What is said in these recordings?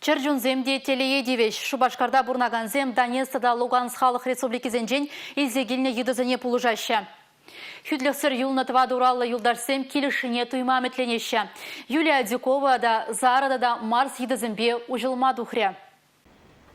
Чӗр чунсем те телее тивӗҫ. Шупашкарта пурӑнакансем Донецк тата Луганск халӑх республикисенчен илсе килнӗ йытӑсене пулӑшаҫҫӗ. Хӳтлӗхсӗр юлнӑ тӑватӑ ураллӑ юлташсем килӗшшине туйма ӗмӗтленеҫҫӗ. Юлия Адюкова та Зара тата Марс йытӑсемпе уҫӑлма тухрӗ.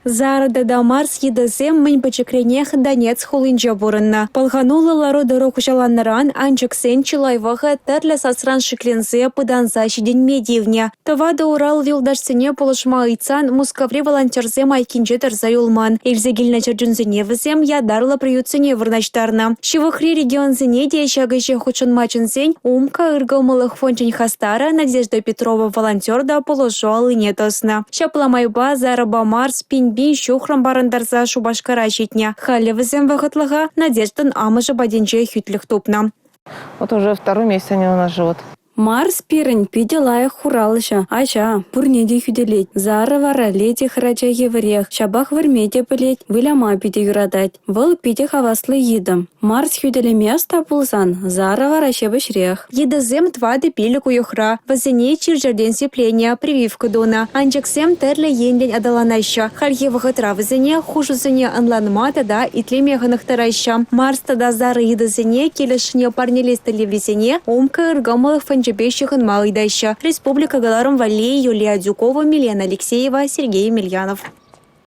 Зара тата Марс йытӑсем мӗн пӗчӗкренех Донецк хулинче пурӑннӑ. Пӑлхануллӑ лару-тӑру хуҫаланнӑран анчӑксен чылай вӑхӑт тӗрлӗ сасран шикленсе пытанса ҫитӗнме тивнӗ. Тӑватӑ Урал юлташсене пулӑшма ыйтсан Мускаври волонтерсем айккинче тӑрса юлман. Илсе килнӗ чӗрчунсене вӗсем ятарлӑ приютсене вырнаҫтарнӑ. Ҫывӑхри регионсене те ҫак ӗҫе хутшӑнма чӗнсен Умка ыркӑмӑллӑх фончӗн хастарӗ Надежда Петрова волонтер та пулӑшу аллине тӑснӑ. Ҫапла майпа Зарӑпа Марс пин-пин ҫухрӑм парӑнтарса Шупашкара ҫитнӗ. Халӗ вӗсем вӑхӑтлӑха Надеждӑн амӑшӗ патӗнче хӳтлӗх тупнӑ. Вот уже второй месяц они у нас живут. Марс пирӗн питӗ лайӑх хуралҫӑ, ача, пурне те хӳтӗлет. Зара вара леди хӗрача евӗрех, ҫапах вӗрме те пӗлет, выляма питӗ юратать. Вӑл питӗ хаваслӑ йытӑ. Марс хӳтӗлеме ӑста пулсан, Зара вара ҫепӗҫрех. Йытӑсем 4-5 уйӑхра. Вӗсене чир-чӗртен сипленӗ, прививка тунӑ. Анчӑксем тӗрлӗ енлӗн аталанаҫҫӗ. Хальхи вӑхӑтра вӗсене хушусене ӑнланма тата итлеме хӑнӑхтараҫҫӗ. Марс тата Зара йытӑсене килӗшне парнелес тӗллевлисене Умка ыркӑмӑллӑх фончӗпе ҫыхӑнма ыйтаҫҫӗ. Республика кӑларӑм валли Юлия Адюкова, Милена Алексеева, Сергей Емельянов.